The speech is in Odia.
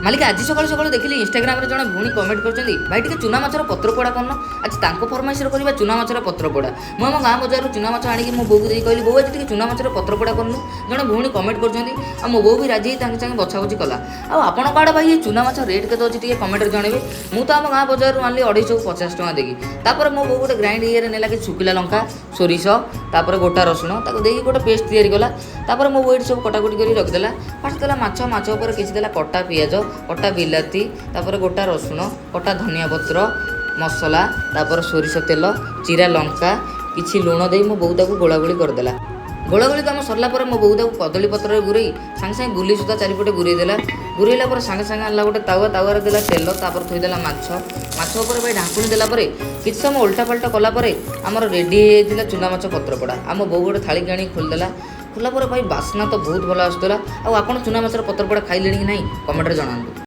ମାଲିକ, ଆଜି ସକାଳୁ ସକାଳୁ ଦେଖିଲି ଇନଷ୍ଟାଗ୍ରାମରେ ଜଣେ ଭଉଣୀ କମେଣ୍ଟ କରିଛନ୍ତି, "ଭାଇ, ଟିକେ ଚୁନା ମାଛର ପତ୍ର ପୋଡ଼ା କରୁନ।" ଆଜି ତାଙ୍କ ଫରମାଇଶରେ କରିବା ଚୁନା ମାଛର ପତ୍ର ପୋଡ଼ା। ମୁଁ ଆମ ଗାଁ ବଜାରରୁ ଚୁନା ମାଛ ଆଣିକି ମୋ ବୋଉକୁ ଦେଇ କହିଲି, "ବୋଉ, ଆଜି ଟିକେ ଚୁନା ମାଛର ପତ୍ର ପୋଡ଼ା କରୁନୁ, ଜଣେ ଭଉଣୀ କମେଣ୍ଟ କରିଛନ୍ତି।" ଆଉ ମୋ ବୋଉ ବି ରାଜି ହେଇ ତାଙ୍କ ସାଙ୍ଗେ ବଛାବଛି କଲା। ଆଉ ଆପଣଙ୍କ ଆଡ଼େ ଭାଇ, ଏ ଚୁନା ମାଛ ରେଟ୍ କେତେ ଅଛି, ଟିକେ କମେଣ୍ଟରେ ଜଣାଇବେ। ମୁଁ ତ ଆମ ଗାଁ ବଜାରରୁ ଆଣିଲି 250 ଟଙ୍କା ଦେଇକି। ତାପରେ ମୋ ବୋଉ ଗୋଟେ ଗ୍ରାଇଣ୍ଡ ଇଏରେ ନେଲା କି ଶୁଖିଲା ଲଙ୍କା, ସୋରିଷ, ତାପରେ ଗୋଟା ରସୁଣ, ତାକୁ ଦେଇକି ଗୋଟେ ପେଷ୍ଟ ତିଆରି କଲା। ତାପରେ ମୋ ବୋଉ ଏଇଠି ସବୁ କଟାକଟି କରି ରଖିଦେଲା। ଫାଷ୍ଟ ଦେଲା ମାଛ। ମାଛ ଉପରେ କିଛି ଦେଲା କଟା ପିଆଜ, କଟା ବିଲାତି, ତାପରେ ଗୋଟା ରସୁଣ, କଟା ଧନିଆ ପତ୍ର, ମସଲା, ତାପରେ ସୋରିଷ ତେଲ, ଚିରା ଲଙ୍କା, କିଛି ଲୁଣ ଦେଇ ମୋ ବୋଉ ତାକୁ ଗୋଳାଗୋଳି କରିଦେଲା। ଗୋଳାଗୋଳି କାମ ସରିଲା ପରେ ମୋ ବୋଉ ତାକୁ କଦଳୀ ପତ୍ରରେ ଗୁରେଇ ସାଙ୍ଗେ ସାଙ୍ଗେ ଗୁଲି ସୁତା ଚାରିପଟେ ଗୁରେଇ ଦେଲା। ଗୁରେଇଲା ପରେ ସାଙ୍ଗେ ସାଙ୍ଗେ ଆଣିଲା ଗୋଟେ ତାୱା। ତାୱାରେ ଦେଲା ତେଲ, ତାପରେ ଥୋଇଦେଲା ମାଛ। ମାଛ ଉପରେ ଭାଇ ଢାଙ୍କୁଣୀ ଦେଲା ପରେ କିଛି ସମୟ ଓଲଟା ପାଲଟା କଲା ପରେ ଆମର ରେଡ଼ି ହେଇଯାଇଥିଲା ଚୁନା ମାଛ ପତ୍ରପୋଡ଼ା। ଆମ ବୋଉ ଗୋଟେ ଥାଳିକି ଆଣିକି ଖୋଲିଦେଲା। ଖୋଲିଲା ପରେ ଭାଇ, ବାସ୍ନା ତ ବହୁତ ଭଲ ଆସୁଥିଲା। ଆଉ ଆପଣ ଚୁନା ମାଛର ପତ୍ରପୋଡ଼ା ଖାଇଲେଣି କି ନାହିଁ, କମେଣ୍ଟରେ ଜଣାନ୍ତୁ।